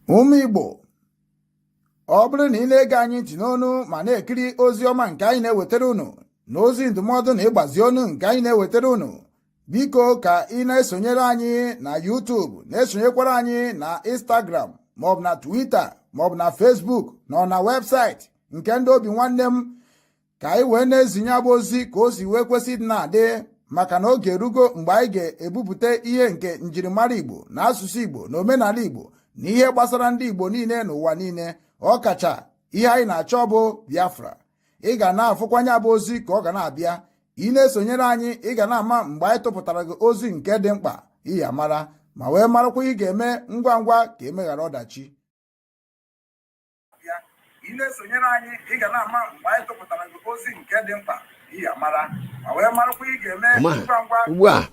Ụmụ Igbo, ọ bụrụ na ị na-ege anyị ntị n'onu ma na-ekiri ozi ọma nke anyị na-ewetara unu na ozi ndụmọdụ na ịgbazi onu nke anyị na-ewetara unu, biko ka ị na-esonyere anyị na YouTube, na-esonyekwara anyị na Instagram maọbụ na Twitter maọbụ na Facebook na ọ na webụsaịtị nke ndị obi nwanne m, ka anyị wee na-ezinye abụ ozi ka o si wee kwesị ịdị na-adị, maka na oge erugo mgbe anyị ga-ebupụta ihe nke njirimara Igbo na asụsụ Igbo na omenala Igbo na ihe gbasara ndị Igbo niile n'ụwa niile. Ọ kacha ihe anyị na-achọ bụ Biafra. Ị ga na-afụkwanye abụ ozi ka ọ ga na-abịa. Ị na-esonyere anyị, ị ga na-ama mgbe anyị tụpụtara gị ozi nke dị mkpa ị ya mara ma wee marakwa ị ga-eme ngwa ngwa ka emeghara ọdachi. Ị na-esonyere anyị, ị ga na-ama mgbe anyị tụpụtara gị ozi nke dị mkpa ị ya mara ma wee marakwa ị ga-eme ngwa ngwa. Ugbu a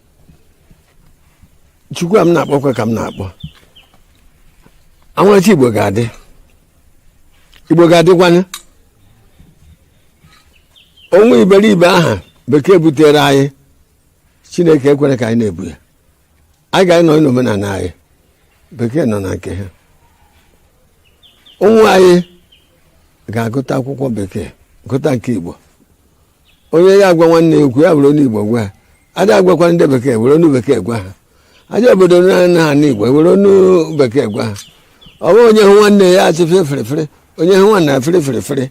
Chukwu a m na-akpọkwa ka m na-akpọ anwụrachi Igbo ga-adị, Igbo ga-adịkwanye. Onwe iberibe aha bekee butere anyị, Chineke ekwere ka anyị na-ebu ya. Anyị ga-anọ n'omenala anyị, bekee nọ na nke ha. Ụmụ anyị ga-agụta akwụkwọ bekee, gụta nke Igbo. Onye ya agwa nwanne ya okwu, ya were onu Igbo gwa ya. Ada agwakwa ndị bekee, were onu bekee gwa ha. Aja obodo na ha n'Igbo, were onu bekee gwa ha. Ọ bụghị onye hụ nwanne ya asị fere fere fere, onye hụ nwanne ya fere fere fere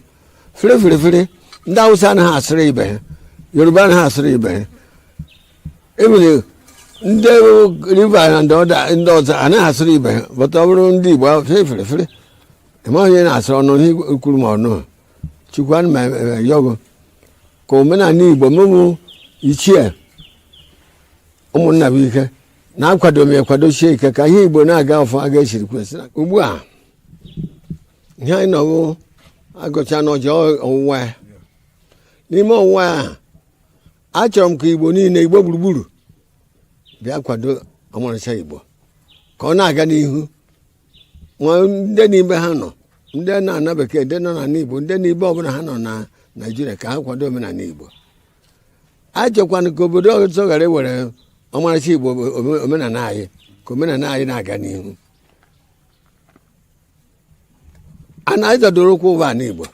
fere fere fere. Ndị Awụsa anaghị asịrị ibe ha, Yoruba anaghị asịrị ibe ha, ebere ndị River na ndị ọzọ anaghị asịrị ibe ha. Bọta ọ bụrụ ndị Igbo, fere fere fere, ịma onye na-asịrị ọnụ ihe kwuru ma ọnụ. Chukwu, ana m ayọgụ ka omenala Igbo mụmụ ichie ụmụnna bụ ike na-akwado m ekwadochie ike ka ihe Igbo na-aga ọfụ aga esiri kwesị. Ugbu a ihe anyị nọwụ agụcha n'ọjọ ọwụwa ya. N'ime ọwụwa ya, achọrọ m ka Igbo niile, Igbo gburugburu, bịa kwado ọmarịcha Igbo ka ọ na-aga n'ihu. Nwa ndị n'ime ha nọ, ndị na-ana bekee, ndị nọ n'ala Igbo, ndị n'ibe ọbụla ha nọ na Naịjirịa, ka ha kwado omenala Igbo. Achọkwana ka obodo ọzọ ghara iwere ọmarịcha Igbo omenala anyị, ka omenala anyị na-aga n'ihu. A na-azọdoro ụkwụ ụwa ala Igbo.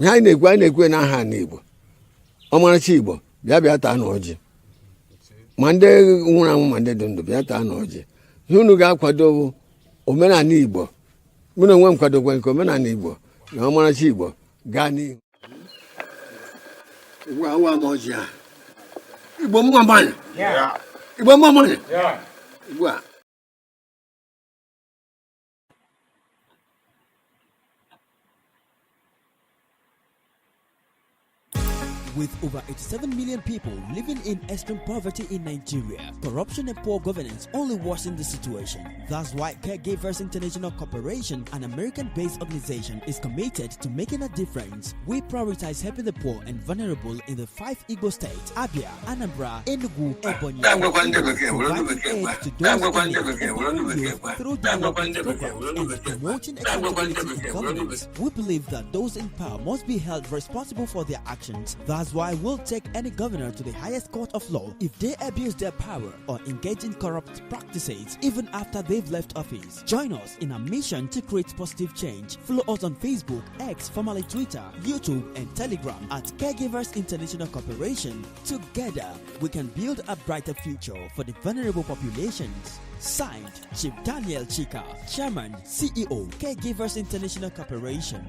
Ihe anyị na-ekwu, anyị na-ekwu n'aha ala Igbo. Ọmarịcha Igbo, bịa bịa taa na ọjị, ma ndị nwụrụ anwụ ma ndị dị ndụ, bịa taa na ọjị. Ihe unu ga-akwado bụ omenala Igbo. Mụ na onwe m kwadokwa nke omenala Igbo na ọmarịcha Igbo gaa n'ihu. Ugbu a awa m ọjị a. Igbo mma mmanụ, Igbo mma mmanụ. Ugbu a With over 87 million people living in extreme poverty in Nigeria, corruption and poor governance only worsen the situation. That's why Caregivers International Corporation, an American based organization, is committed to making a difference. We prioritize helping the poor and vulnerable in the five Igbo states: Abia, Anambra, Enugu, Ebonyi, and Imo, providing aid to those in need, empowering youth through development programs, and promoting accountability in governance. We believe that those in power must be held responsible for their actions. That's why we'll take any governor to the highest court of law if they abuse their power or engage in corrupt practices, even after they've left office. Join us in our mission to create positive change. Follow us on Facebook, X, formerly Twitter, YouTube, and Telegram at Caregivers International Corporation. Together, we can build a brighter future for the vulnerable populations. Signed, Chief Daniel Chika, Chairman, CEO, Caregivers International Corporation.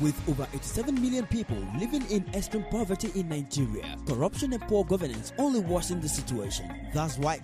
With over 87 million people living in extreme poverty in Nigeria, corruption and poor governance only worsen the situation. That's why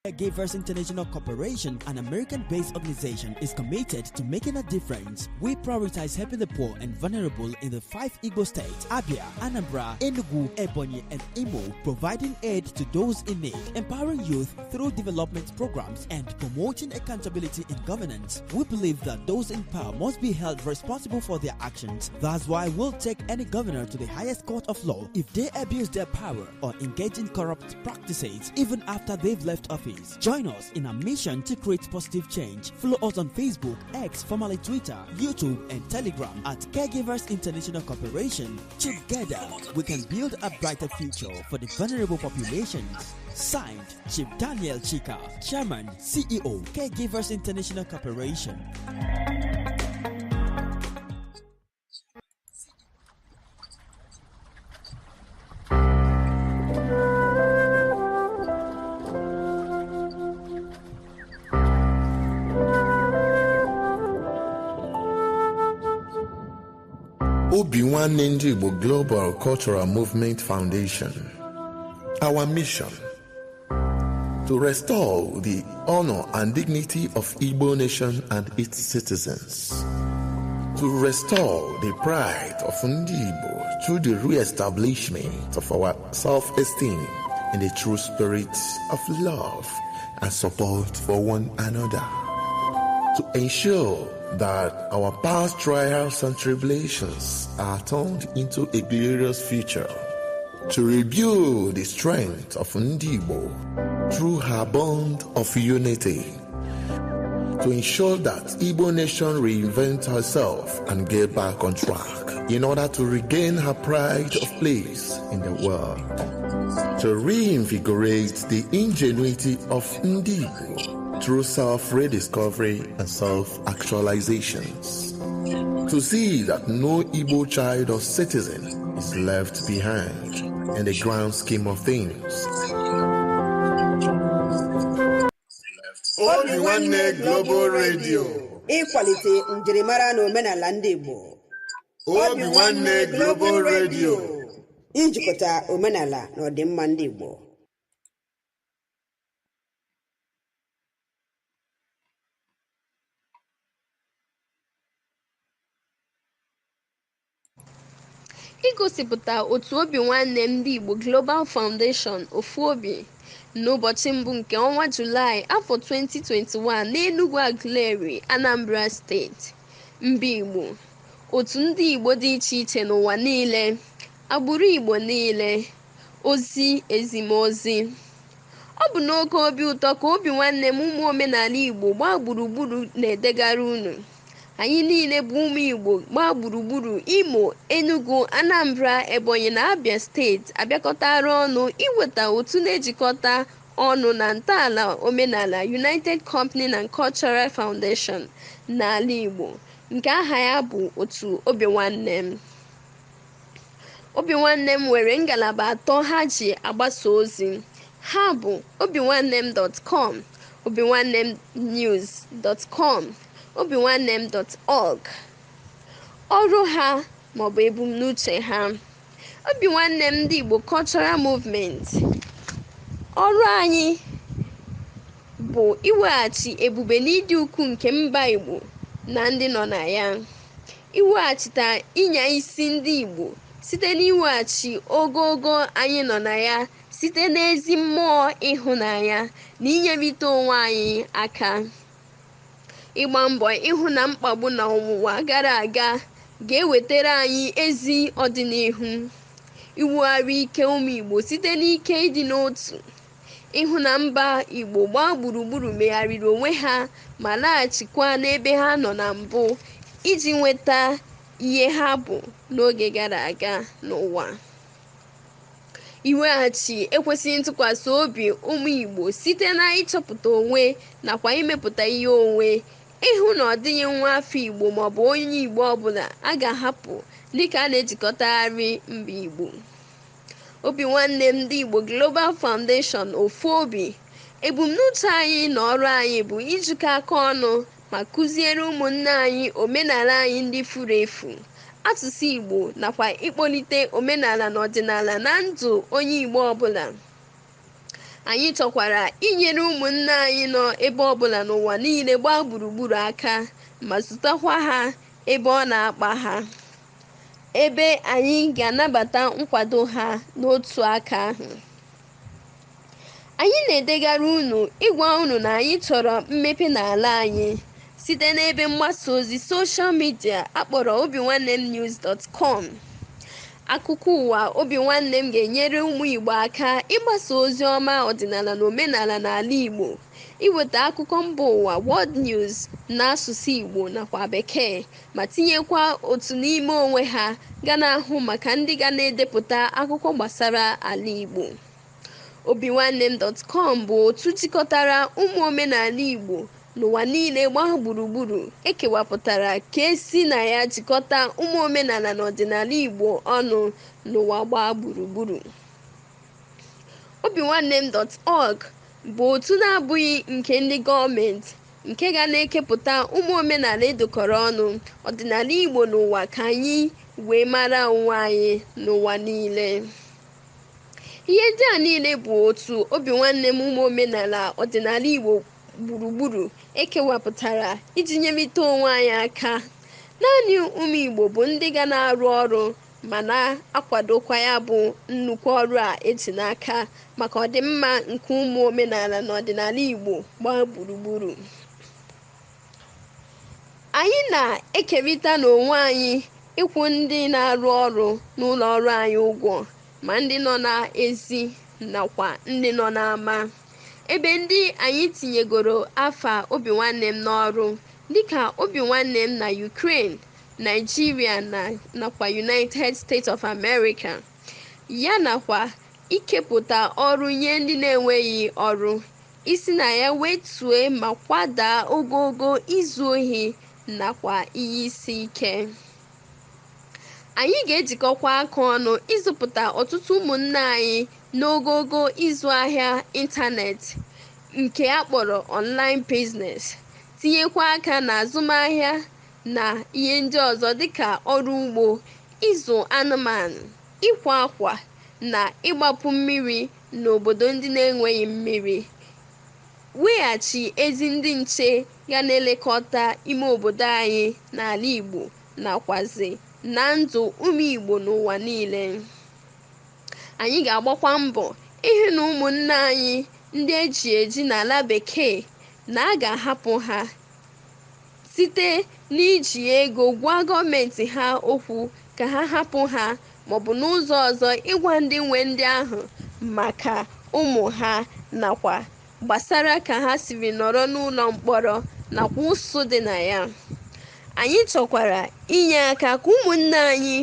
Caregivers International Corporation, an American based organization, is committed to making a difference. We prioritize helping the poor and vulnerable in the five Igbo states: Abia, Anambra, Enugu, Ebonyi, and Imo, providing aid to those in need, empowering youth through development programs, and promoting accountability in governance. We believe that those in power must be held responsible for their actions. That's why we'll take any governor to the highest court of law if they abuse their power or engage in corrupt practices, even after they've left office. Office. Join us in our mission to create positive change. Follow us on Facebook, X, formerly Twitter, YouTube, and Telegram at Caregivers International Corporation. Together, we can build a brighter future for the vulnerable populations. Signed, Chief Daniel Chika, Chairman, CEO, Caregivers International Corporation. Obi Nwanne Ndị Igbo Global Cultural Movement Foundation. Our mission: to restore the honor and dignity of Igbo nation and its citizens. To restore the pride of Ndị Igbo through the re-establishment of our self-esteem in the true spirit of love and support for one another. To ensure that our past trials and tribulations are turned into a glorious future. To rebuild the strength of Ndị Igbo through her bond of unity. To ensure that Igbo nation reinvent herself and get back on track in order to regain her pride of place in the world. To reinvigorate the ingenuity of Ndị Igbo through self-rediscovery and self-actualizations. To see that no Igbo child or citizen is left behind in the grand scheme of things. Obi Nwanne Global Radio. Ịkwalite njirimara na omenala ndị Igbo. Obi Nwanne Global Radio. Ijikọta omenala na ọdịmma ndị Igbo. Igosipụta otu Obi Nwanne Ndị Igbo Global Foundation Ofuobi n'ụbọchị mbụ nke ọnwa Julaị afọ 2021 n'Enugu Aguleri, Anambra Steeti. Mba Igbo, otu ndị Igbo dị iche iche n'ụwa niile, agbụrụ Igbo niile, ozi ezimozi. Ọ bụ n'oke obi ụtọ ka Obi Nwanne m ụmụ omenala Igbo gbaa gburugburu na-edegara unu. Anyị niile bụ ụmụ Igbo gbaa gburugburu Imo, Enugu, Anambra, Ebonyi na Abia Steeti abịakọtara ọnụ iweta otu na-ejikọta ọnụ na ntọala omenala United Company and Cultural Foundation n'ala Igbo, nke aha ya bụ otu Obi Nwanne m. Obi Nwanne m nwere ngalaba atọ ha ji agbasa ozi. Ha bụ obinwannem.com, obinwannemnews.com, obinwannem.org. Ọrụ ha maọbụ ebumnuche ha: Obi Nwanne m Ndị Igbo Cultural Movement, ọrụ anyị bụ iweghachi ebube na ịdị ukwuu nke mba Igbo na ndị nọ na ya, iweghachite ịnya isi ndị Igbo site n'iweghachi ogogo anyị nọ na ya site n'ezi mmụọ ịhụnanya na inyerịta onwe anyị aka, ịgba mbọ ịhụ na mkpagbu na ọnwụnwa gara aga ga-ewetara anyị ezi ọdịnihu, iwugharị ike ụmụ Igbo site n'ike ịdị n'otu, ịhụ na mba Igbo gbaa gburugburu megharịrị onwe ha ma laghachikwa n'ebe ha nọ na mbụ iji nweta ihe ha bụ n'oge gara aga n'ụwa, iweghachi ekwesịghị ntụkwasị obi ụmụ Igbo site na ịchọpụta onwe nakwa imepụta ihe onwe, ịhụ na ọ dịghị nwa afọ Igbo maọbụ onye Igbo ọbụla a ga-ahapụ dịka a na-ejikọtagharị mba Igbo. Obi Nwanne m Ndị Igbo Global Foundation Ofuobi, ebumnuche anyị na ọrụ anyị bụ ijikọ aka ọnụ ma kụziere ụmụnne anyị omenala anyị ndị furu efu, asụsụ Igbo nakwa ịkpọlite omenala na ọdịnala na ndụ onye Igbo ọbụla. Anyị chọkwara inyere ụmụnne anyị nọ ebe ọbụla n'ụwa niile gbaa gburugburu aka ma zụtakwa ha ebe ọ na-akpa ha, ebe anyị ga-anabata nkwado ha n'otu aka ahụ. Anyị na-edegara unu ịgwa unu na anyị chọrọ mmepe n'ala anyị site n'ebe mgbasa ozi soshal midia akpọrọ obinwannemnews.com. Akụkọ ụwa Obi Nwanne M ga-enyere ụmụ Igbo aka ịgbasa ozi ọma ọdịnala na omenala n'ala Igbo, iweta akụkọ mba ụwa, world news, n'asụsụ Igbo nakwa Bekee, ma tinyekwa otu n'ime onwe ha ga na-ahụ maka ndị ga na-edepụta akụkọ gbasara ala Igbo. Obinwannem.com bụ otu jikọtara ụmụ omenala Igbo n'ụwa niile gbaa gburugburu, ekewapụtara ka esi na ya jikọta ụmụ omenala na ọdịnala Igbo ọnụ n'ụwa gbaa gburugburu. Obinwannem.org bụ otu na-abụghị nke ndị gọọmenti nke ga na-ekepụta ụmụ omenala edokọrọ ọnụ, ọdịnala Igbo n'ụwa, ka anyị wee mara onwe anyị n'ụwa niile. Ihe ndị a niile bụ otu Obi Nwanne M ụmụ omenala ọdịnala Igbo gburugburu ekewapụtara iji nyerịta onwe anyị aka. Naanị ụmụ Igbo bụ ndị ga na-arụ ọrụ ma na-akwadokwa ya bụ nnukwu ọrụ a eji n'aka maka ọdịmma nke ụmụ omenala na ọdịnala Igbo gbaa gburugburu. Anyị na-ekerịta n'onwe anyị ịkwụ ndị na-arụ ọrụ n'ụlọ ọrụ anyị ụgwọ, ma ndị nọ n'ezi nakwa ndị nọ n'ama, ebe ndị anyị tinyegoro afa Obi Nwanne M n'ọrụ dịka Obi Nwanne M na Ukraine, Nigeria na nakwa United States of America, ya nakwa ikepụta ọrụ nye ndị na-enweghị ọrụ, isi na ya wetue ma kwadaa ogogo izu ohi nakwa ihe isi ike. Anyị ga-ejikọkwa aka ọnụ ịzụpụta ọtụtụ ụmụnne anyị n'ogogo ịzụ ahịa ịntanetị nke a kpọrọ online business, tinyekwa aka na azụmahịa na ihe ndị ọzọ dịka ọrụ ugbo, ịzụ anụmanụ, ịkwa akwa na ịgbapụ mmiri n'obodo ndị na-enweghị mmiri, weghachi ezi ndị nche ga na-elekọta ime obodo anyị n'ala Igbo nakwazi na ndụ ụmụ Igbo n'ụwa niile. Anyị ga-agbakwa mbọ ịhụ na ụmụnne anyị ndị eji eji n'ala Bekee na a ga-ahapụ ha site n'iji ego gwa gọọmenti ha okwu ka ha hapụ ha, maọbụ n'ụzọ ọzọ ịgwa ndị nwe ndị ahụ maka ụmụ ha nakwa gbasara ka ha siri nọrọ n'ụlọ mkpọrọ nakwa ụsụ dị na ya. Anyị chọkwara inye aka ka ụmụnne anyị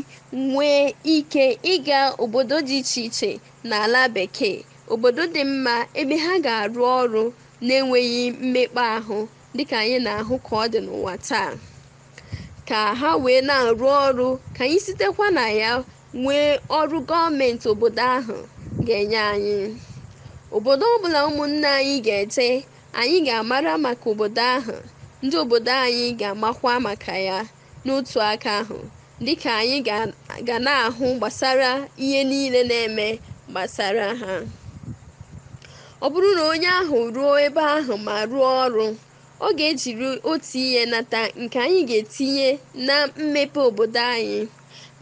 nwee ike ịga obodo dị iche iche n'ala Bekee, obodo dị mma ebe ha ga-arụ ọrụ na-enweghị mmekpa ahụ dịka anyị na-ahụ ka ọ dị n'ụwa taa, ka ha wee na-arụ ọrụ, ka anyị sitekwa na ya nwee ọrụ gọọmenti obodo ahụ ga-enye anyị. Obodo ọbụla ụmụnne anyị ga-eje, anyị ga-amara maka obodo ahụ, ndị obodo anyị ga-amakwa maka ya n'otu aka ahụ, dịka anyị ga na-ahụ gbasara ihe niile na-eme gbasara ha. Ọ bụrụ na onye ahụ ruo ebe ahụ ma rụọ ọrụ, ọ ga-ejiri otu ihe nata nke anyị ga-etinye na mmepe obodo anyị.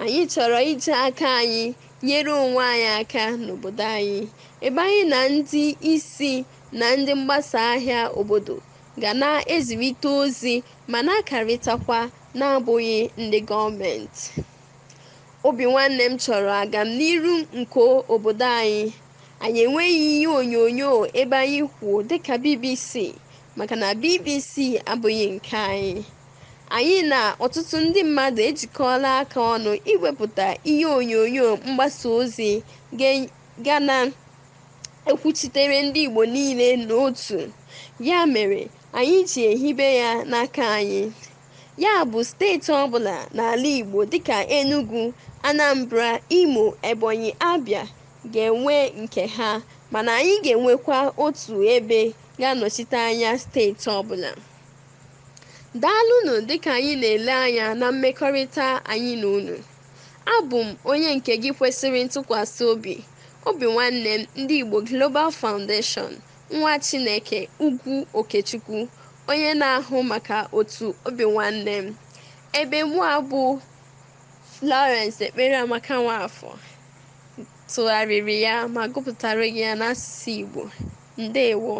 Anyị chọrọ iji aka anyị nyere onwe anyị aka n'obodo anyị, ebe anyị na ndị isi na ndị mgbasa ahịa obodo ga na-ezirịta ozi ma na-akarịtakwa, na-abụghị ndị gọọmenti. Obi Nwanne M chọrọ agamniru nke obodo anyị. Anyị enweghị ihe onyonyo ebe anyị kwuo dịka BBC, maka na BBC abụghị nke anyị. Anyị na ọtụtụ ndị mmadụ ejikọọla aka ọnụ iwepụta ihe onyonyo mgbasa ozi ga na-ekwuchitere ndị Igbo niile n'otu. Ya mere anyị ji ehibe ya n'aka anyị. Ya bụ, steeti ọbụla n'ala Igbo dịka Enugu, Anambra, Imo, Ebonyi, Abia ga-enwe nke ha, mana anyị ga-enwekwa otu ebe ga-anọchite anya steeti ọbụla. Daalụnụ dịka anyị na-ele anya na mmekọrịta anyị na unu. Abụ m onye nke gị kwesịrị ntụkwasị obi, Obi Nwanne M ndị Igbo Global Foundation, nwa Chineke Ugwu Okechukwu, onye na-ahụ maka otu Obi Nwanne M, ebe mụ abụ Florence Ekpereamaka Nwafọ tụgharịrị ya ma gụpụtara gị ya n'asụsụ Igbo. Ndewo.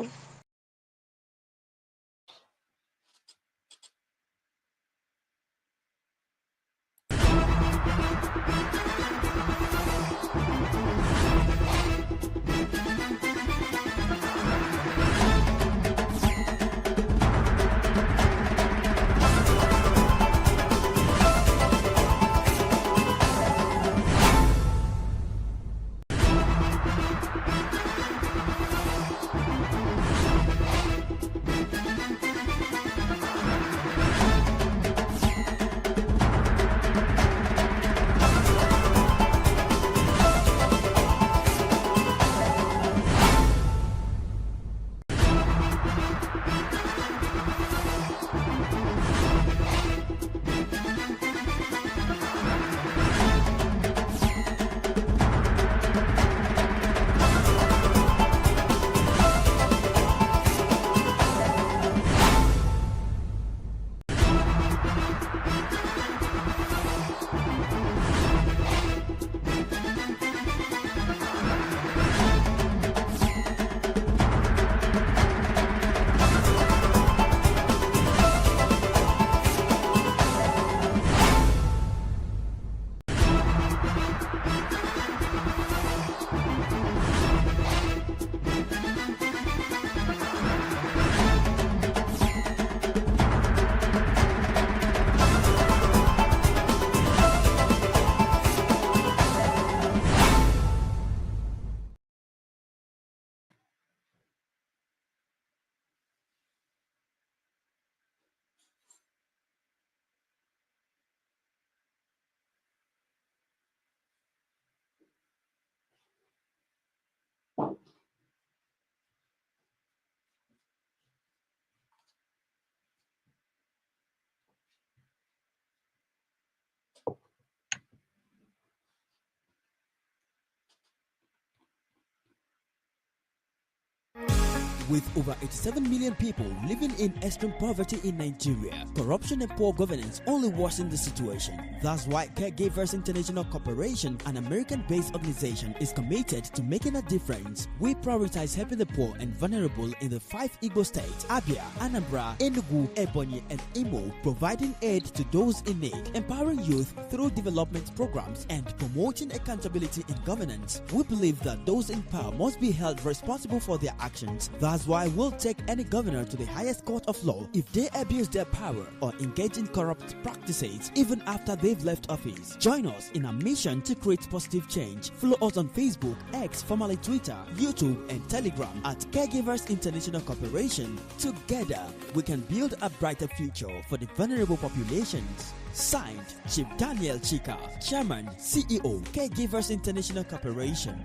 With over 87 million people living in extreme poverty in Nigeria, corruption and poor governance only worsen the situation. That's why Caregivers International Corporation, an American based organization, is committed to making a difference. We prioritize helping the poor and vulnerable in the five Igbo states Abia, Anambra, Enugu, Ebonyi, and Imo, providing aid to those in need, empowering youth through development programs, and promoting accountability in governance. We believe that those in power must be held responsible for their actions. That's why we'll take any governor to the highest court of law if they abuse their power or engage in corrupt practices, even after they've left office. Join us in our mission to create positive change. Follow us on Facebook, X, formerly Twitter, YouTube, and Telegram at Caregivers International Corporation. Together, we can build a brighter future for the vulnerable populations. Signed, Chief Daniel Chika, Chairman, CEO, Caregivers International Corporation.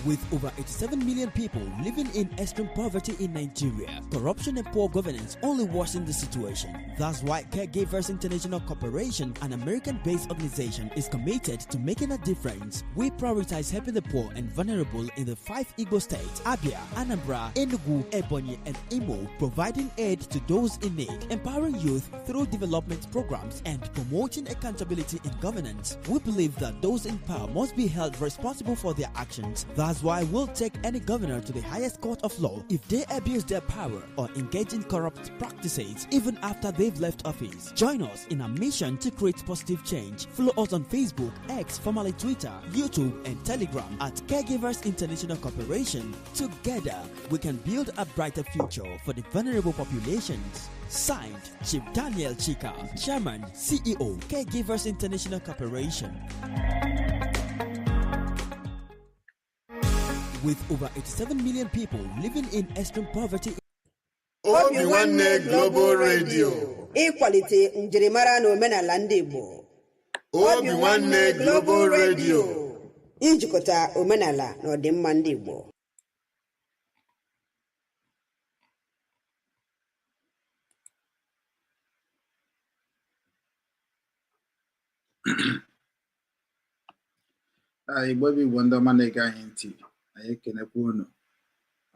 With over 87 million people living in extreme poverty in Nigeria, corruption and poor governance only worsen the situation. That's why Caregivers International Corporation, an American based organization, is committed to making a difference. We prioritize helping the poor and vulnerable in the five Igbo states Abia, Anambra, Enugu, Ebonyi, and Imo, providing aid to those in need, empowering youth through development programs, and promoting accountability in governance. We believe that those in power must be held responsible for their actions. That's why we'll take any governor to the highest court of law if they abuse their power or engage in corrupt practices, even after they've left office. Join us in our mission to create positive change. Follow us on Facebook, X, formerly Twitter, YouTube, and Telegram at Caregivers International Corporation. Together, we can build a brighter future for the vulnerable populations. Signed, Chief Daniel Chika, Chairman, CEO, Caregivers International Corporation. With over 87 million people living in extreme poverty Obi Nwanne Global Radio. Ịkwalite njirimara na omenala ndị Igbo. Obi Nwanne Global Radio. Ijikọta omenala na ọdịmma ndị Igbo. Igbo bụ Igbo, ndị ọma na-ege anyị ntị, anyị ekenekwa unu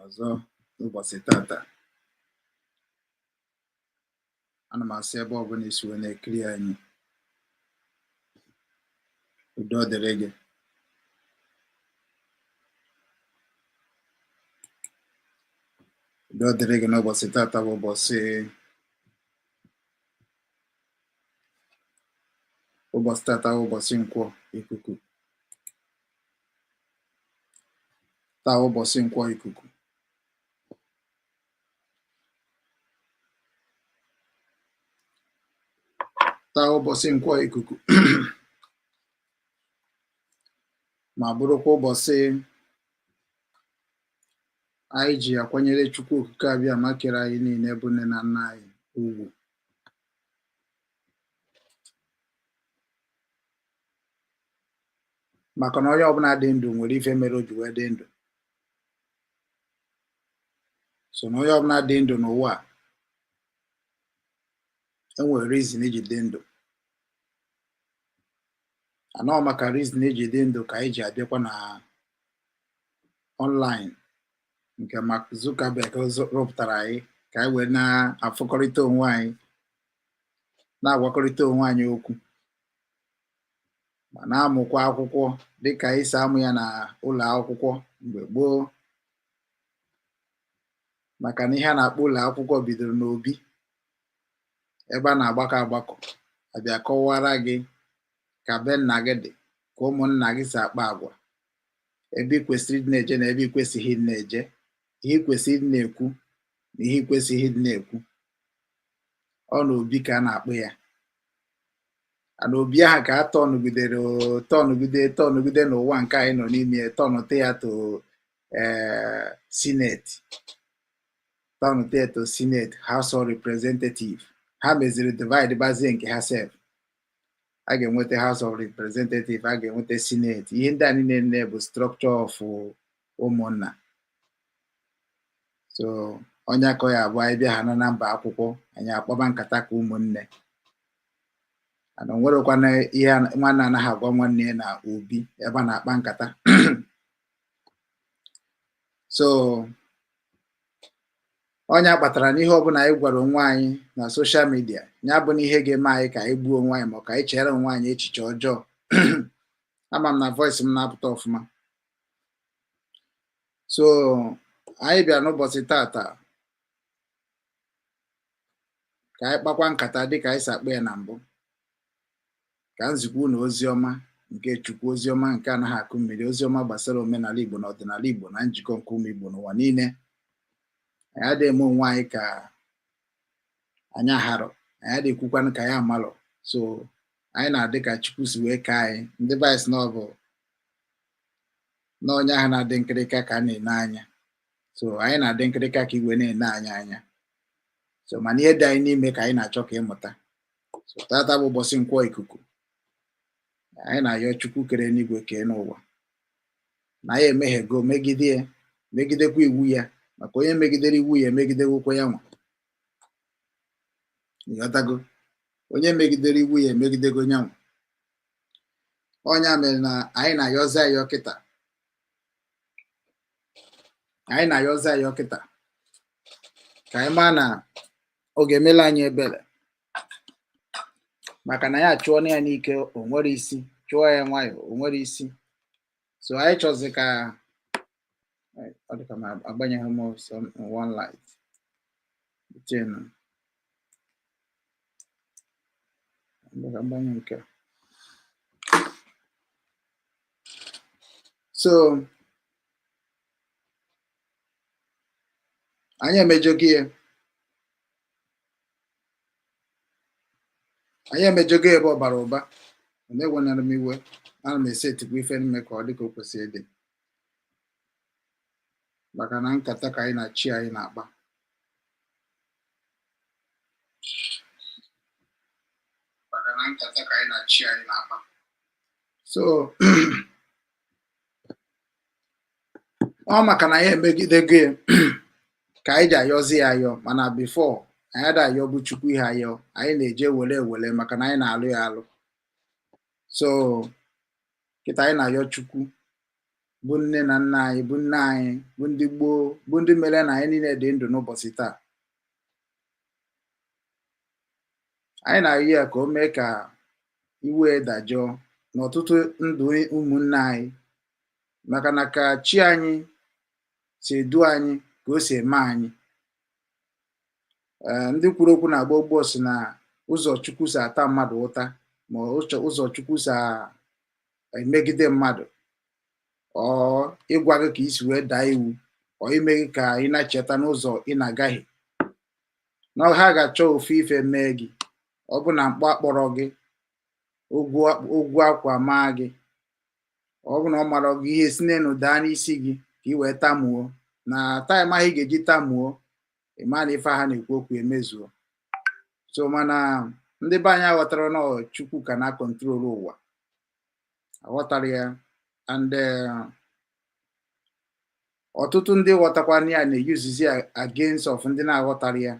ọzọ n'ụbọchị tata. Ana m asị, ebe ọbụla isi wee na-ekiri anyị, udo dịrị gị. Udo dịrị gị n'ụbọchị tata bụ ụbọchị tata bụ ụbọchị Nkwọ ikuku. Taa bụ ụbọchị Nkwọ ikuku. Taa bụ ụbọchị Nkwọ ikuku, ma bụrụkwa ụbọchị anyị ji akwanyere Chukwu Okike Abịa ma kere anyị niile bụ nne na nna anyị ugwu. Maka na onye ọbụla dị ndụ nwere ife mere o ji wee dị ndụ. So na onye ọbụla dị ndụ n'ụwa a, enwere reason iji dị ndụ. Anọ maka reason iji dị ndụ ka anyị ji abịakwa na online nke Mark Zuckerberg rụpụtara anyị, ka anyị wee na-afụkọrịta onwe anyị, na-agwakọrịta onwe anyị okwu, ma na-amụkwa akwụkwọ dịka anyị si amụ ya na ụlọ akwụkwọ mgbe gboo. Maka na ihe a na-akpọ ụlọ akwụkwọ bidoro n'obi, ebe a na-agbakọ agbakọ abịa kọwara gị ka be nna gị dị, ka ụmụnna gị si akpa agwa, ebe ị kwesịrị ịdị na-eje na ebe ị kwesịghị ịdị na-eje, ihe ị kwesịrị ịdị na-ekwu na ihe ị kwesịghị ịdị na-ekwu. Ọ na obi ka a na-akpọ ya. Ana obi ahụ ka a tọnụgidere, tọnụgide, tọnụgide n'ụwa nke anyị nọ n'ime ya, tọnụte ya to senate, tọnụte ya to senate, House of Representative. Ha meziri divide bazie nke ha sef. A ga-enweta House of Representative, a ga-enweta senate. Ihe ndị a niile nne bụ structure of ụmụnna. So onye akọ ya abụọ, anyị bịa ha na mba akwụkwọ, anyị akpọba nkata ka ụmụnne. Ana nwerekwana ihe nwanne anaghị agwa nwanne ya na obi ebe a na-akpa nkata. So ọnya kpatara na ihe ọbụla anyị gwara onwe anyị na social media ya bụ na ihe ga-eme anyị ka anyị gbuo onwe anyị, ma ọ ka anyị chere onwe anyị echiche ọjọọ. Ama m na voice m na-apụta ọfụma. So anyị bịara n'ụbọchị tata ka anyị kpakwa nkata dịka anyị si akpa ya na mbụ, ka nzikwa unu ozi ọma nke Chukwu, ozi ọma nke anaghị akụ mmiri, ozi ọma gbasara omenala Igbo na ọdịnala Igbo na njikọ nke ụmụ Igbo n'ụwa niile. Anyị adịghị eme onwe anyị ka anyị aharọ, anyị adịghị ekwukwanụ ka anyị amalọ. So anyị na-adị ka Chukwu si wee kee anyị. Ndị be anyị sị na ọ bụ na onye ahụ na-adị nkịrịka ka a na-ene anya. So anyị na-adị nkịrịka ka igwe na-ene anyị anya. So mana ihe dị anyị n'ime ka anyị na-achọ ka ịmụta. So tata bụ ụbọchị Nkwọ ikuku. Anyị na-ayọ Chukwu kere n'igwe kee n'ụwa na ya emeghego megide ya, megidekwa iwu ya, maka onye megidere iwu ya emegidewokwa ya nwa. Ịghọtago? Onye megidere iwu ya emegidego ya nwa. Ọnya mere na anyị na-ayọzi ayọ kịta, anyị na-ayọzi ayọ kịta ka anyị maa na ọ ga-emela anyị ebere, maka na ya chụọ ya n'ike o nwere isi, chụọ ya nwayọọ o nwere isi. So anyị chọzi ka ọ dị ka m agbanyeghị m some one light ten mgbanye nke a. So anyị emejọgo ya, anyị emejọgo ebe ọ bara ụba. Na-ewenara m iwe, ana m esetikwa ife ime ka ọ dị ka o kwesịrị ịdị, maka na nkata ka anyị na chi anyị na-akpa. Maka na nkata ka anyị na chi anyị na-akpa. So ọ maka na anyị emegidego ya ka anyị ji ayọzi ya ayọ. Mana before anyị ada ayọ bụ Chukwu ihe ayọ, anyị na-eje were ewere, maka na anyị na-alụ ya alụ. So kịta anyị na-ayọ Chukwu bụ nne na nna anyị, bụ nne anyị, bụ ndị gboo, bụ ndị mere na anyị niile dị ndụ n'ụbọchị taa. Anyị na-ayọ ya ka o mee ka iwe dajụọ n'ọtụtụ ndụ ụmụnne anyị, maka na ka chi anyị si edu anyị ka o si eme anyị. Ee, ndị kwuru okwu na agba gboo si na ụzọ Chukwu si ata mmadụ ụta, ma ụzọ Chukwu si emegide mmadụ, ọ ịgwa gị ka isi wee daa iwu, ọ ime gị ka ị na-echeta n'ụzọ ị na-agaghị, na ha ga-achọ ofu ife mee gị. Ọ bụ na mkpọ akpọrọ gị, ogwu akwa maa gị, ọ bụ na ọ mara gị ihe si n'elu daa n'isi gị ka ị wee tamuo na taịm ahụ ị ga-eji tamuo, ị ma na ife ha na-ekwu okwu emezuo. So mana ndị be anyị aghọtara na Chukwu ka na control ụwa, aghọtara ya. And ọtụtụ ndị ghọtakwana ya na-eyuzizi against of ndị na-aghọtara ya.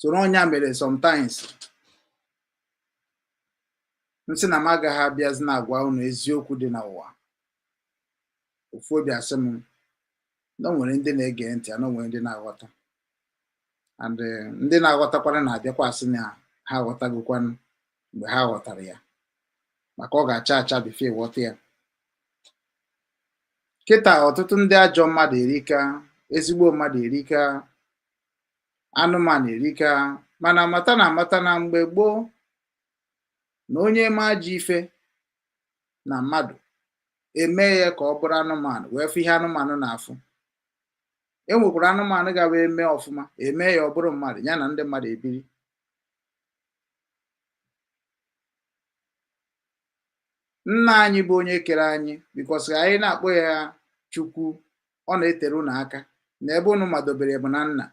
So n'ọnya mere sometimes nsị na m agaghị abịazi na-agwa unu eziokwu dị n'ụwa. Ofu obi asị m na o nwere ndị na-ege ntị, na o nwere ndị na-aghọta, and ndị na-aghọtakwana na-abịakwa asị na ha aghọtagokwanụ mgbe ha ghọtara ya, maka ọ ga-acha acha before ịghọta ya. Kịta ọtụtụ ndị ajọ mmadụ erika, ezigbo mmadụ erika, anụmanụ erika. Mana mata na amata na mgbe gboo na onye ma ajọ ife na mmadụ eme ya ka ọ bụrụ anụmanụ wee fụ ihe anụmanụ na-afụ. E nwekwara anụmanụ ga-wee eme ọfụma, eme ya ọ bụrụ mmadụ, ya na ndị mmadụ ebiri. Nna anyị bụ onye kere anyị, bikos anyị na-akpọ ya Chukwu, ọ na-etere unu aka na ebe unu madobere bụ na nna,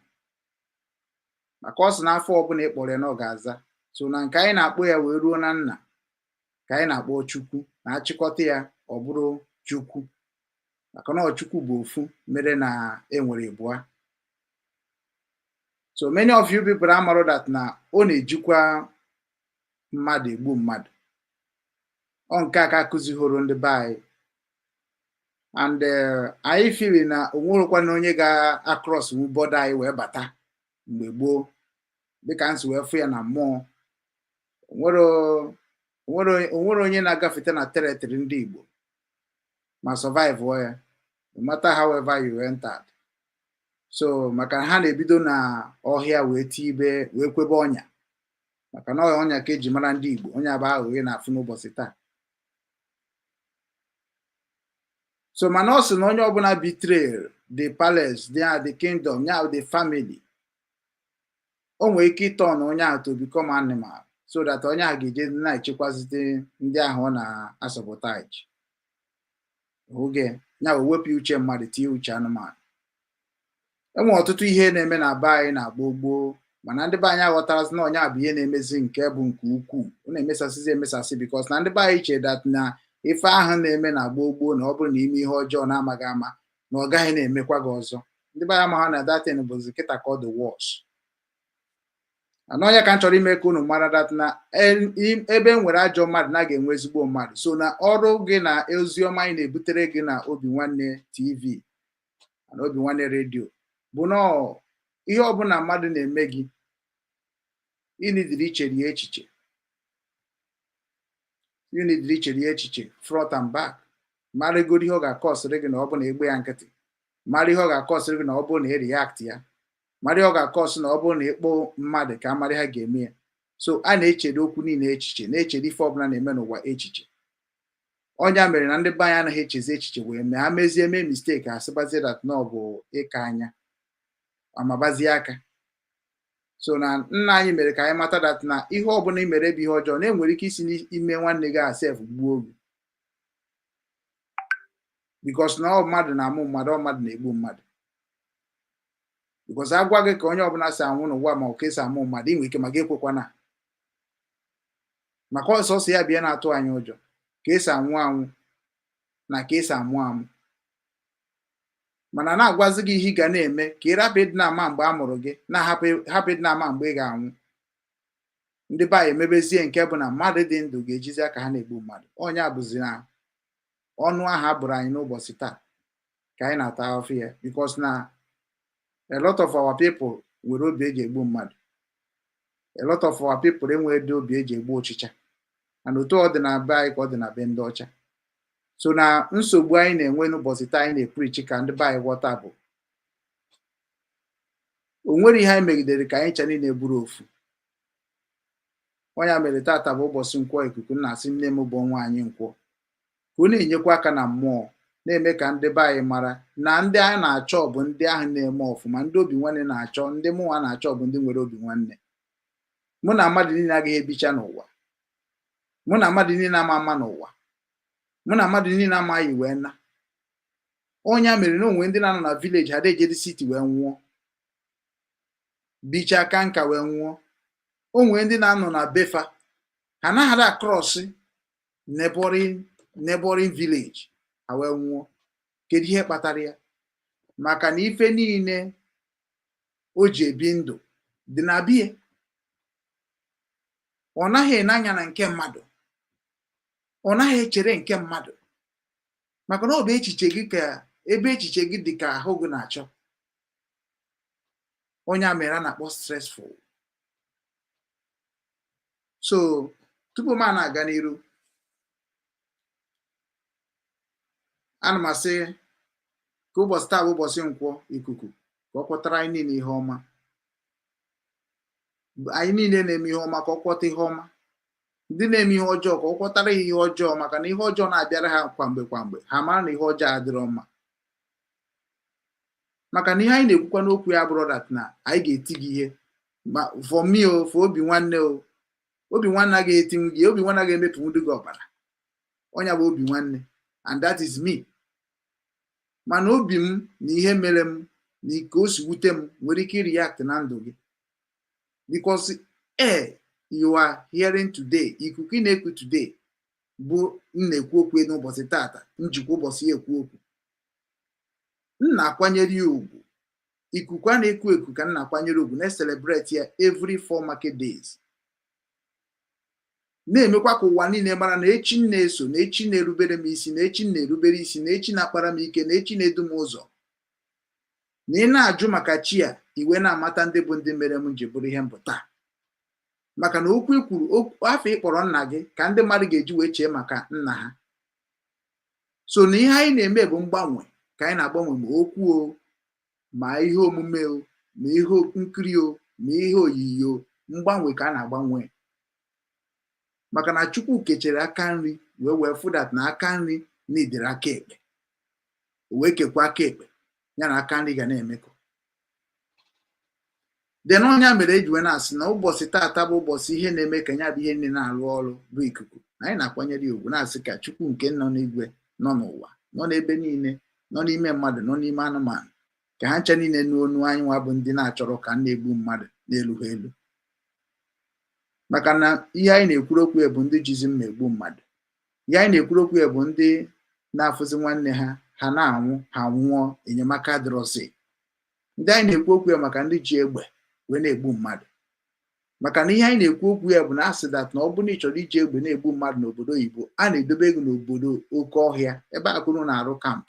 maka ọ sị na afọ ọbụla ị kpọrọ ya na ọ ga-aza. So na nke anyị na-akpọ ya wee ruo na nna ka anyị na-akpọ Chukwu, na-achịkọta ya ọ bụrụ Chukwu, maka na ọ Chukwu bụ ofu mere na enwere ịbụa. So many of you people amarụ that na ọ na-ejikwa mmadụ egbu mmadụ. Ọ nke a ka akụzighoro ndị be anyị. And anyị feel na onwerekwana onye ga-across border anyị wee bata mgbe gboo, dịka nsi wee fụ ya na mmụọ. Onwere onye na-agafete na territory ndị Igbo ma survive ya, no matter however you entered. So maka ha na-ebido na ọhịa wee tibe wee kwebe ọnya, maka na ọnya ka eji mara ndị Igbo. Onye abụ aghụghọ ị na-afụ n'ụbọchị taa. So mana ọ sị na onye ọbụla betrayed the palace, the kingdom, ya the family, o nwere ike ịtọn onye ahụ to become animal, so that onye ahụ ga-eje na-echekwazite ndị ahụ ọ na-asabotage oge ya wee wepụ uche mmadụ, tinye uche anụmanụ. Enwere ọtụtụ ihe na-eme na be anyị na gboo gboo, mana ndị be anyị aghọtarazi na ọnya bụ ihe na-emezi nke bụ nke ukwuu. Ọ na-emesasịzi emesasị because na ndị be anyị che that na ife ahụ na-eme na gboo gboo, na ọ bụrụ na ime ihe ọjọọ na-amaghị ama, na ọ gaghị na-emekwa gị ọzọ. Ndị be anyị amaghị na datin bụzi kịta ka ọ dị worse. Ana onye ka m chọrọ ime ka unu mara that na ebe e nwere ajọ mmadụ na ga-enwe ezigbo mmadụ. So na ọrụ gị na ozi ọma anyị na-ebutere gị na Obi Nwanne TV na Obi Nwanne Radio bụ na ihe ọbụla mmadụ na-eme gị, ịnidiri ichere ya echiche, ịnidiri ichere ya echiche front and back, marịgoro ihe ọ ga-akọsịrị gị na ọ bụ na egbe ya nkịtị, mara ihe ọ ga-akọsịrị gị na ọ bụrụ na ị react ya, mara ihe ọ ga-akọsị na ọ bụrụ na ịkpọ mmadụ ka amara ha ga-eme ya. So a na-echere okwu niile echiche, na-echere ife ọbụla na-eme n'ụwa echiche. Ọnya mere na ndị be anyị anaghị echezi echiche wee mee ha mezie mee mistake, ha sịbazie that na ọ bụ ịka anya amabazie aka. So na nna anyị mere ka anyị mata that na ihe ọbụla i mere bụ ihe ọjọọ, na enwere ike isi n'ime nwanne gị asef gbuo gị, because na ọ mmadụ na-amụ mmadụ, ọ mmadụ na-egbu mmadụ. Because agwa gị ka onye ọbụla si anwụ n'ụwa, ma ọ ka esi amụ mmadụ, ị nwere ike ma gị ekwekwana, maka ọsọsọ ya bịa na-atụ anyị ụjọ ka esi anwụ anwụ na ka esi amụ amụ. Mana na-agwazi gị ihe ị ga na-eme ka ị rapụ ịdị na-ama mgbe a mụrụ gị, na-ahapụ ịdị na-ama mgbe ị ga-anwụ. Ndị be anyị emebezie nke bụ na mmadụ dị ndụ ga-ejizi aka ha na-egbu mmadụ. Onye bụzi na ọnụ ahụ a bụrụ anyị n'ụbọchị taa ka anyị na-ata ahụhụ ya, because na a lot of our people nwere obi eji egbu mmadụ. A lot of our people enweghị obi eji egbu ọchịcha. Mana otu ọ dị na be anyị ka ọ dị na be ndị ọcha. So na nsogbu anyị na-enwe n'ụbọchị taa anyị na-epreach ka ndị be anyị ghọta bụ o nwere ihe anyị megidere ka anyị ncha niile bụrụ ofu. Ọnya mere tata bụ ụbọchị nkwọ ikuku na-asị nne m bụ nwa anyị nkwọ, ka ọ na-enyekwa aka na mmụọ na-eme ka ndị be anyị mara na ndị a na-achọ bụ ndị ahụ na-eme ọfụma, ndị obi nwanne na-achọ, ndị mụnwa na-achọ bụ ndị nwere obi nwanne. Mụ na mmadụ niile agaghị ebicha n'ụwa, mụ na mmadụ niile ama ama n'ụwa, mụ na mmadụ niile amaghị wee na ọnya mere na onwe ndị na-anọ na village ha ejedi city wee nwụọ, bichaa aka nka wee nwụọ. Onwe ndị na-anọ na befa ha anaghị across neighboring village ha wee nwụọ. Kedu ihe kpatara ya? Maka na ife niile o ji ebi ndụ dị na bie, ọ naghị ene anya na nke mmadụ, ọ naghị echere nke mmadụ, maka na ọ bụ echiche gị ka ebe echiche gị dị ka ahụ gị na-achọ. Onye a mere a na-akpọ stressful. So tupu m na-aga n'iru, ana m asị ka ụbọchị taa bụ ụbọchị nkwọ ikuku, ka ọ kwọtara anyị niile ihe ọma. Anyị niile na-eme ihe ọma, ka ọ kwọta ihe ọma. Ndị na-eme ihe ọjọọ, ka ọ kwọtara ha ihe ọjọọ, maka na ihe ọjọọ na-abịara ha kwamgbe kwamgbe, ha mara na ihe ọjọọ adịrọ mma. Maka na ihe anyị na-ekwukwa n'okwu ya bụrụ that na anyị ga-eti gị ihe. Ma for me o, for obi nwanne o, obi nwanne agaghị etinwu gị, obi nwanne agaghị emepụnwu gị ọbara. Ọnya bụ obi nwanne, and that is me. Mana obi m na ihe mere m na ka o si wute m nwere ike react na ndụ gị, because air you are hearing today, ikuku ị na-eku today bụ m na-ekwu okwu n'ụbọchị tata, njikwa ụbọchị ya ekwu okwu, m na-akwanyere ya ugwu. Ikuku a na-eku eku ka m na-akwanyere ugwu, na-celebrate ya every 4 market days, Na-emekwa ka ụwa niile mara na echi m na-eso, na echi na-erubere m isi, na echi na-erubere isi, na echi na-akpara m ike, na echi na-edu m ụzọ. Na ị na-ajụ maka chi a, iwe na-amata ndị bụ ndị mere m ji bụrụ ihe m bụ taa, maka na okwu i kwuru afọ ị kpọrọ nna gị ka ndị mmadụ ga-eji wee chee maka nna ha. So na ihe anyị na-eme bụ mgbanwe ka anyị na-agbanwe, ma okwu o, ma ihe omume o, ma ihe nkiri o, ma ihe oyiyi o. Mgbanwe ka a na-agbanwe, maka na Chukwu kechere aka nri wee fụ that na aka nri n'idere aka ekpe, o wee kekwa aka ekpe ya na aka nri ga na-emekọ. Den ọnya mere eji wee na-asị na ụbọchị taata bụ ụbọchị ihe na-eme ka ya bụ ihe niile na-arụ ọrụ bụ ikuku, na anyị na-akwanyere ya ugwu, na-asị ka Chukwu nke nọ n'igwe, nọ n'ụwa, nọ n'ebe niile, nọ n'ime mmadụ, nọ n'ime anụmanụ, ka ha ncha niile nụ onu anyị nwa bụ ndị na-achọrọ ka na-egbu mmadụ n'elu ha elu, maka na ihe anyị na-ekwuru okwu ya bụ ndị jizi mma egbu mmadụ. Ihe anyị na-ekwuru okwu ya bụ ndị na-afụzi nwanne ha, ha na-anwụ, ha nwụọ, enyemaka dịrọzi. Ndị anyị na-ekwu okwu ya maka ndị ji egbe wee na-egbu mmadụ, maka na ihe anyị na-ekwu okwu ya bụ na asị that na ọ bụrụ na ị chọrọ iji egbe na-egbu mmadụ n'obodo oyibo, a na-edobe ego n'obodo oke ọhịa ebe akụrụ na-arụ camp.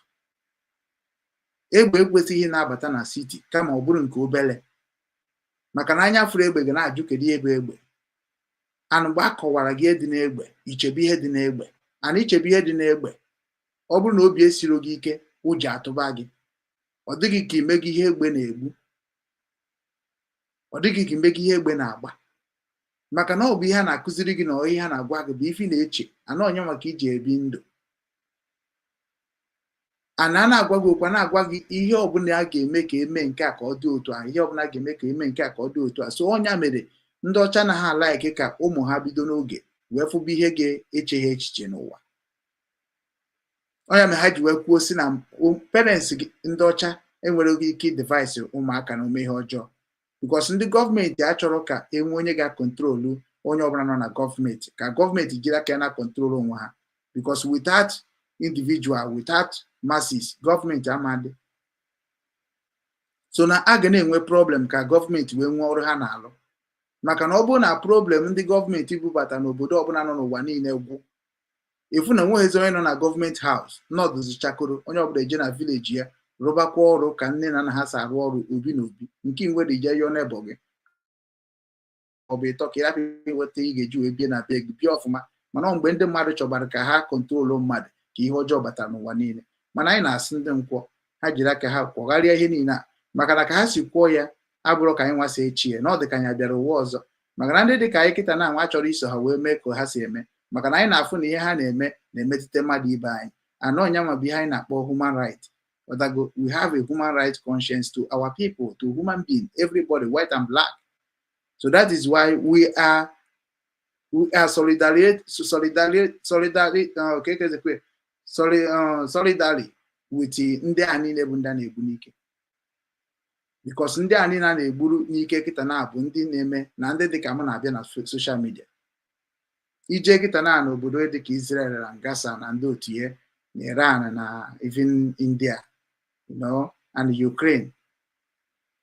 Egbe ekwesịghị na-abata na city, kama ọ bụrụ nke obere, maka na anya fụrụ egbe ga na-ajụ kedu ihe bụ egbe. Anụ mgbe a kọwara gị ihe dị n'egbe, ichebe ihe dị n'egbe. Ana ichebe ihe dị n'egbe, ọ bụrụ na obi esiro gị ike, ụjọ atụba gị, ọ dịghị ka ime gị ihe egbe na-egbu, ọ dịghị ka ime gị ihe egbe na-agba, maka na ọ bụ ihe a na-akụziri gị na ihe a na-agwa gị bụ ife ị na-eche ana onye maka iji ebi ndụ. Ana a na-agwa gị okwu, a na-agwa gị ihe ọbụla a ga-eme ka eme nke a ka ọ dị otu a, ihe ọbụla a ga-eme ka eme nke a ka ọ dị otu a. So ọnya mere ndị ọcha na ha a-like ka ụmụ ha bido n'oge wee fụba ihe ga-eche ha echiche n'ụwa. Ọnya mere ha ji wee kwuo si na parents gị ndị ọcha enwere ike device ụmụaka na ome ihe ọjọọ, because ndị gọọmenti achọrọ ka enwee onye ga-acontrol onye ọbụla nọ na gọọmenti, ka gọọmenti jiri aka ya na control onwe ha, because without individual, without masses, gọọmenti amadị. So na a ga na-enwe problem ka gọọmenti wee nwee ọrụ ha na-alụ, maka na ọ bụrụ na problem ndị gọọmenti bubata n'obodo ọbụla nọ n'ụwa niile gwụ, efu na onweghịzi onye nọ na gọọmenti house nọdụzi chakoro, onye ọbụla eje na village ya rụbakwa ọrụ ka nne na nna ha si arụ ọrụ, obi na obi nke nwere ije yọọ nebọ gị ọ bụ ịtọ ka ị hapụ inweta ị ga-eji wee bie na be gị, bie ọfụma. Mana ọ mgbe ndị mmadụ chọbara ka ha control mmadụ ka ihe ọjọọ batara n'ụwa niile. Mana anyị na-asị ndị nkwọ ha jiri aka ha kwọgharịa ihe niile a, maka na ka ha si kwụọ ya abụrụ ka anyị nwasa echi ya na ọ dị ka anyị bịara ụwa ọzọ, maka na ndị dị ka anyị kịta na-anwa chọrọ iso ha wee mee ka ha si eme, maka na anyị na-afụ na ihe ha na-eme na-emetụta mmadụ ibe anyị. Anọ ọnyanwa bụ ihe anyị na-akpọ human right. Odago, we have a human right conscience to our people, to human being, everybody, white and black. So that is why we are solidarity, solidarity, solidarity, okay, sorry, solidarity with ndị a niile bụ ndị a na-egbu n'ike, because ndị a niile a na-egburu n'ike kịta na-abụ ndị na-eme na ndị dịka mụ na-abịa na social media. Ije kịta na n'obodo dịka Israel na Gaza na ndị otu ya na Iran na even India and Ukraine,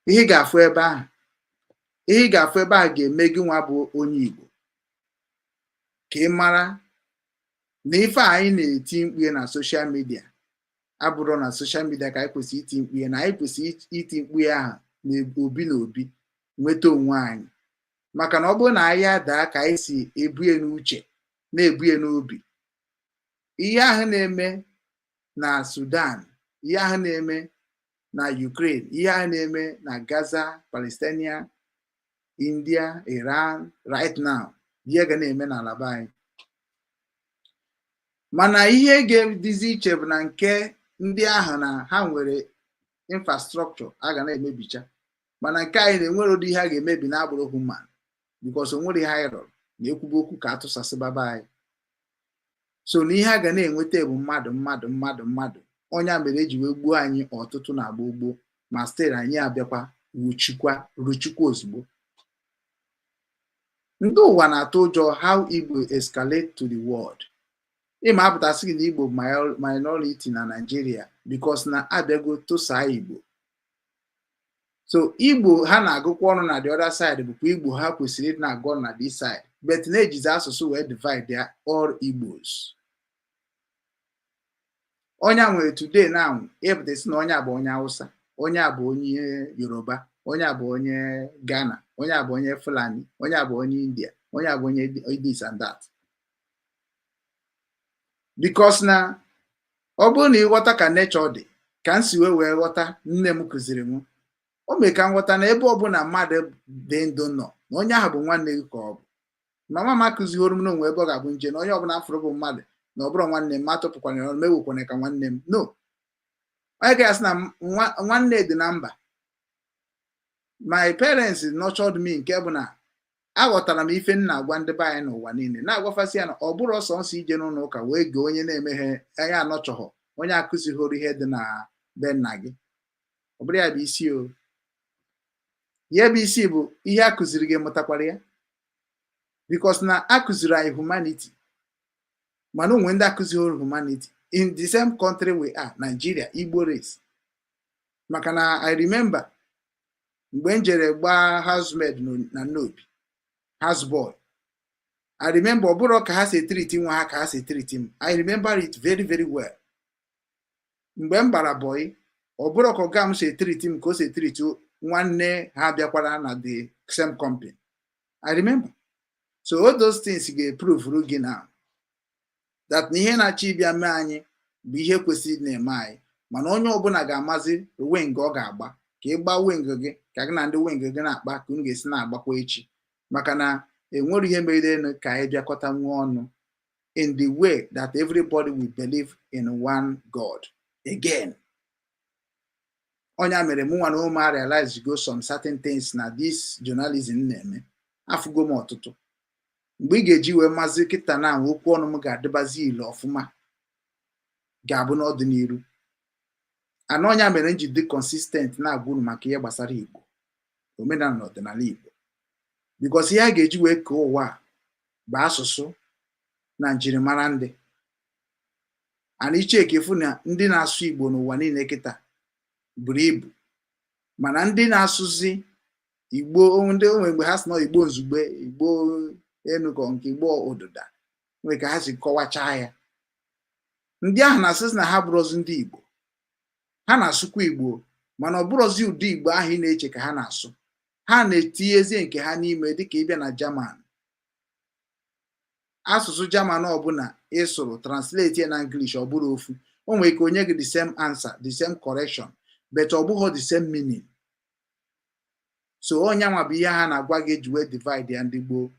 ihe ị ga-afụ ebe ahụ, ihe ị ga-afụ ebe ahụ ga-eme gị nwa bụ onye Igbo ka ị mara na ife a anyị na-eti mkpu na social media abụrụ na social media ka anyị kwesịrị iti mkpu, na anyị kwesịrị iti mkpu ahụ na obi na obi nweta onwe anyị, maka na ọ bụrụ na anyị adaa ka anyị si ebue n'uche na-ebue n'obi, ihe ahụ na-eme na Sudan, ihe ahụ na-eme na Ukraine, ihe ahụ na-eme na Gaza, Palestine, India, Iran right now, ihe ga na-eme n'ala be anyị. Mana ihe ga-adịzi iche bụ na nke ndị ahụ na ha nwere infrastructure a ga na-emebicha, mana nke anyị na-enwere ụdị ihe a ga-emebi na-agbụrụ human, because o nwere ihe anyị rọrọ na-ekwubu okwu ka atụsasịbaba anyị. So na ihe a ga na-enweta bụ mmadụ, mmadụ, mmadụ, mmadụ. Onye a mere eji wee gbuo anyị ọtụtụ na agba gboo, ma still anyị abịakwa wuchikwa ruchikwa ozugbo. Ndị ụwa na-atụ ụjọ how Igbo escalate to the world. Ịma apụtasị gị na Igbo minority na Nigeria, because na abịago tụsaa Igbo. So Igbo ha na-agụkwa ọnụ na the other side bụkwa Igbo ha kwesịrị ịdị na-agụ ọnụ na this side. But na-ejizi asụsụ wee divide ya all Igbos. Onye a nwere today now, ịpụta isi na onye a bụ onye Hausa, onye a bụ onye Yoruba, onye a bụ onye Ghana, onye a bụ onye Fulani, onye a bụ onye India, onye a bụ onye this and that, because na ọ bụrụ na ịghọta ka nature dị, ka m si wee ghọta, nne m kụziri m, o mee ka m ghọta na ebe ọbụla mmadụ dị ndụ nọ, na onye ahụ bụ nwanne gị ka ọ bụ. Mama m akụzighoro m n'onwe ebe ọ ga-abụ nje na onye ọbụla m fụrụ bụ mmadụ, na ọ bụrụ nwanne m, ma atụpụkwana ya ọnụ, ma ewekwana ka nwanne m. No, onye ga-asị na nwanne dị na mba. My parents nurtured me, nke bụ na aghọtara m ife m na-agwa ndị be anyị n'ụwa niile, na-agwafasị ya na ọ bụrụ ọsọ nsọ ije n'ụlọ ụka wee gee onye na-emeghe onye anọchọghọ, onye akụzighoro ihe dị na be nna gị. Ọ bụrụ ya bụ isi o, ihe bụ isi bụ ihe a kụziri gị, mụtakwara ya, because na akụziri anyị humanity, mana onwe ndị akụzighoro humanity in the same country we are, Nigeria, Igbo race. Maka na I remember mgbe m jere gbaa housemaid na Nnobi, houseboy, I remember ọ bụrụ ka ha si e-treat nwa ha ka ha si e-treat m. I remember it very very well. Mgbe m gbara boy, ọ bụrụ ka ọga m si e-treat m ka o si e-treat nwanne ha bịakwara na the same company. I remember. So all those things ga-eprove gị now that na ihe na-achọ ịbịa mee anyị bụ ihe kwesịrị na-eme anyị, mana onye ọbụla ga-amazi wing ọ ga-agba, ka ị gbaa wing gị, ka gị na ndị wing gị na-akpa, ka unu ga-esi na-agbakwa echi, maka na enwere ihe megidere ka anyị bịakọta nwe ọnụ in the way that everybody will believe in one God again. Onye mere mụnwa na ụmụ realize go some certain things na this journalism na-eme, afụgo m ọtụtụ mgbe ị ga-eji wee mazi kịta na okwu ọnụ m ga-adịbazi ile ọfụma, ga-abụ n'ọdịnihu. Anọ ọnya mere m ji dị consistent na-agwa unu maka ihe gbasara Igbo, omenala na ọdịnala Igbo, because ihe a ga-eji wee kee ụwa a bụ asụsụ na njirimara ndị ana. Icheke fụ na ndị na-asụ Igbo n'ụwa niile kịta buru ibu, mana ndị na-asụzi Igbo, ndị onwe mgbe ha si na Igbo nzugbe, Igbo enukọ nke Igbo ụdụda nwere ka ha si kọwachaa ya, ndị ahụ na-asịsị na ha bụrụzi ndị Igbo. Ha na-asụkwa Igbo, mana ọ bụrụzi ụdị Igbo ahụ ị na-eche ka ha na-asụ. Ha na-etinyezie nke ha n'ime, dịka ịbịa na German, asụsụ German ọbụla ị sụrụ, translate ya na English, ọ bụrụ ofu. O nwere ike onye gị the same answer, the same correction, but ọ bụghị the same meaning. So onye nwa bụ ihe ha na-agwa gị eji wee divide ya ndị gboo,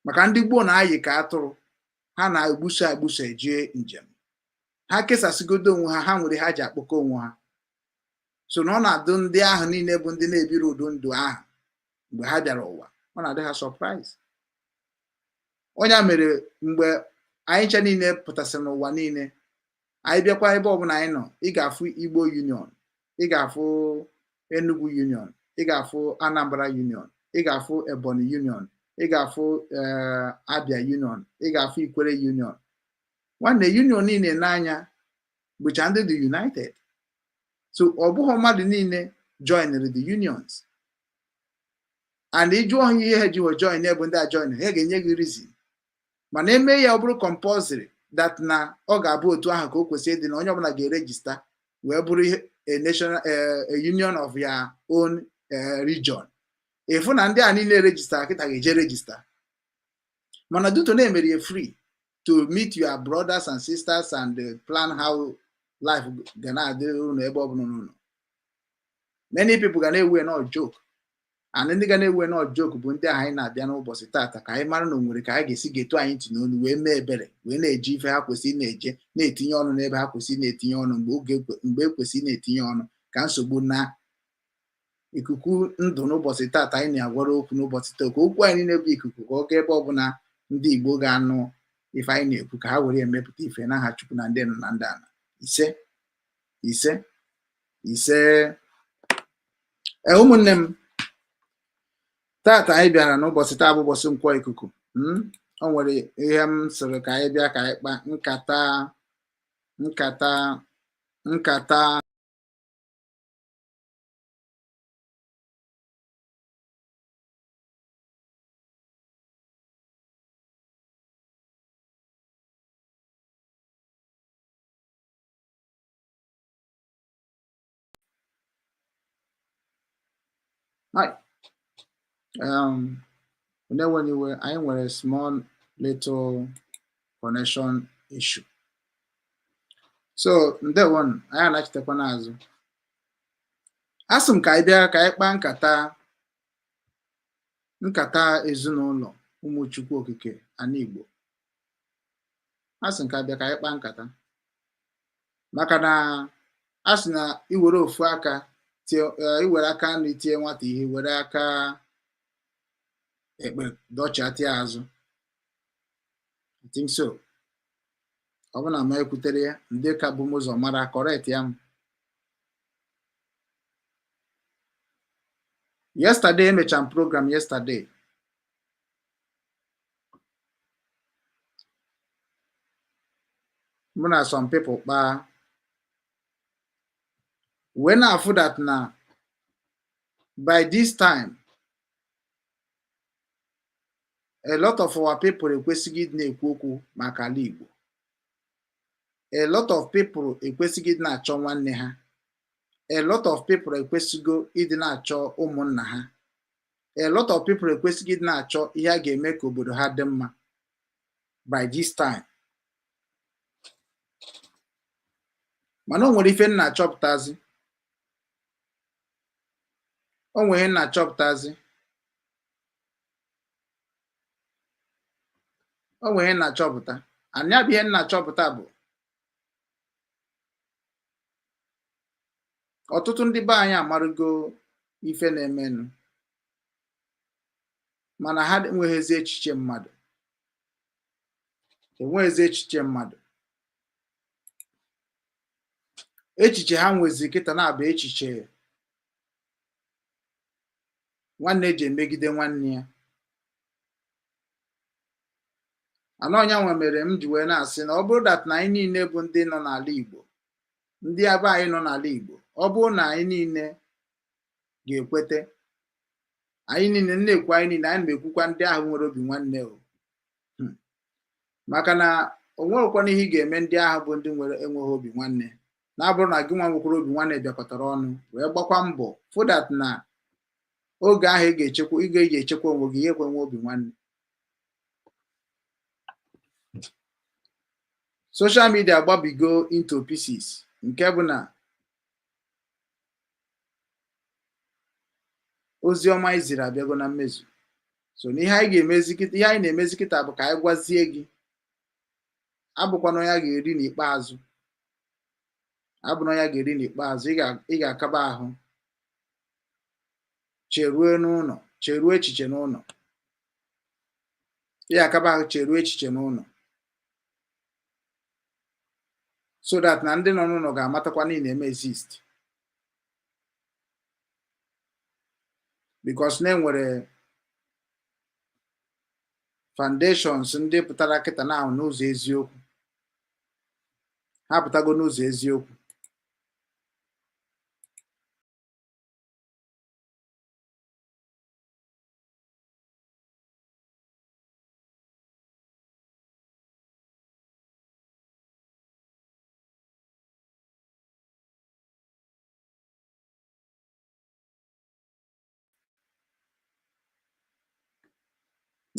maka ndị gboo na-ayị ka atụrụ ha na-egbuso egbuso eje njem. Ha kesasịgodo onwe ha, ha nwere ha ji akpọkọ onwe ha. So na ọ na-adụ ndị ahụ niile bụ ndị na-ebiri ụdị ndụ ahụ mgbe ha bịara ụwa, ọ na-adị ha surprise. Onye mere mgbe anyị ncha niile pụtasịrị n'ụwa niile, anyị bịakwa ebe ọbụla anyị nọ, ị ga-afụ Igbo Union, ị ga-afụ Enugu Union, ị ga-afụ Anambra Union, ị ga-afụ Ebonyi Union, ị ga-afụ Abia Union, ị ga-afụ Ikwere Union. Nwanne, union niile n'anya bụcha ndị dị united. So ọ bụghị mmadụ niile joinere the unions, and ị jụọ ha ihe ha ji wee join, bụ ndị a join, ha ga-enye gị reason. Mana eme ya ọ bụrụ compulsory that na ọ ga-abụ otu ahụ ka o kwesịrị ịdị, na onye ọbụla ga-e-register wee bụrụ a national, a union of your own region, ịfụ na ndị a niile register kịta ga-eje register. Mana due to na-emere ya free to meet your brothers and sisters and plan how life ga na-adị unu ebe ọ bụla unu nọ, many people ga na-ewe no joke, and ndị ga na-ewe no joke bụ ndị ahụ anyị na-abịa n'ụbọchị taata ka anyị mara na o nwere ka anyị ga-esi ga-eto anyị ntị n'olu wee mee ebere, wee na-eje ife ha kwesịrị na-eje, na-etinye ọnụ n'ebe ha kwesịrị na-etinye ọnụ, mgbe oge mgbe ekwesịrị na-etinye ọnụ, ka nsogbu na ikuku ndụ. N'ụbọchị taata anyị na-agwara okwu n'ụbọchị taa, ka okwu anyị niile bụ ikuku, ka ọ gaa ebe ọbụla ndị Igbo ga-anụ ife anyị na-ekwu, ka ha were emepụta ife n'aha Chukwu na ndị nọ na ndị ala. Ise, ise, ise. Ee, ụmụnne m, taata anyị bịara n'ụbọchị taa bụ ụbọchị nkwọ ikuku. O nwere ihe m sịrị ka anyị bịa ka anyị kpaa nkata nkata nkata. Hi. Anyway, anyị nwere small little connection issue. So ndewonu, anyị anachitekwa n'azụ. Asị m ka anyị bịa ka anyị kpaa nkata, nkata ezinụlọ ụmụ Chukwu Okike ana Igbo. Asị m ka bịa ka anyị kpaa nkata maka na a sị na iwere ofu aka tie, iwere aka nri tie nwata ihe, were aka ekpe dọchaa azụ. I think so. Ọ bụ na m ekwutere ya, ndị ka bụ m ụzọ mara correct ya m. Yesterday emechara m program yesterday. Mụ na some people kpaa wee na-afụ that na by this time a lot of our people ekwesịghị ịdị na-ekwu okwu maka ala Igbo. A lot of people ekwesịghị ịdị na-achọ nwanne ha. A lot of people ekwesịgo ịdị na-achọ ụmụnna ha. A lot of people ekwesịghị ịdị na-achọ ihe a ga-eme ka obodo ha dị mma by this time. Mana o nwere ife m na-achọpụtazi. O nwere ihe m na-achọpụtazi. O nwere ihe m na-achọpụta. And ya bụ ihe m na-achọpụta bụ ọtụtụ ndị be anyị amarụgo ife na-emenụ, mana ha enweghịzi echiche mmadụ. Enweghịzi echiche mmadụ. Echiche ha nwezi kịta na-abụ echiche nwanne ji emegide nwanne ya. Ana ọnya nwe mere m ji wee na-asị na ọ bụrụ that na anyị niile bụ ndị nọ n'ala Igbo, ndị ebe anyị nọ n'ala Igbo, ọ bụrụ na anyị niile ga-ekwete, anyị niile na-ekwu, anyị niile, anyị na-ekwukwa ndị ahụ nwere obi nwanne o. Maka na o nwerekwana ihe ị ga-eme ndị ahụ bụ ndị nwere enweghị obi nwanne, na-abụrụ na gị nwa nwekwara obi nwanne bịakọtara ọnụ wee gbakwa mbọ fụ that na oge ahụ ị ga-echekwa, ị ga-eji echekwa onwe gị, ihe kwe nwe obi nwanne. Social media agbabigo into pieces, nke bụ na ozi ọma anyị ziri abịago na mmezu. So na ihe anyị ga-emezi kịta, ihe anyị na-emezi kịta bụ ka anyị gwazie gị, abụkwana onye a ga-eri n'ikpeazụ, abụna onye a ga-eri n'ikpeazụ. Ị ga-akaba ahụ cheruo n'ụlọ, cheruo echiche n'ụlọ. Ị ga-akaba ahụ cheruo echiche n'ụlọ so that na ndị nọ n'ụlọ ga-amatakwa na ị na-eme exist, because na enwere foundations ndị pụtara kịta na n'ụzọ eziokwu. Ha pụtago n'ụzọ eziokwu.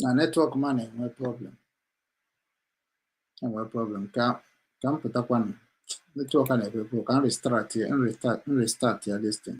Na network ma na-enwe problem, enwe problem. Ka m pụtakwanụ, network a na-ekwe ka m restart ya, m restart ya this thing.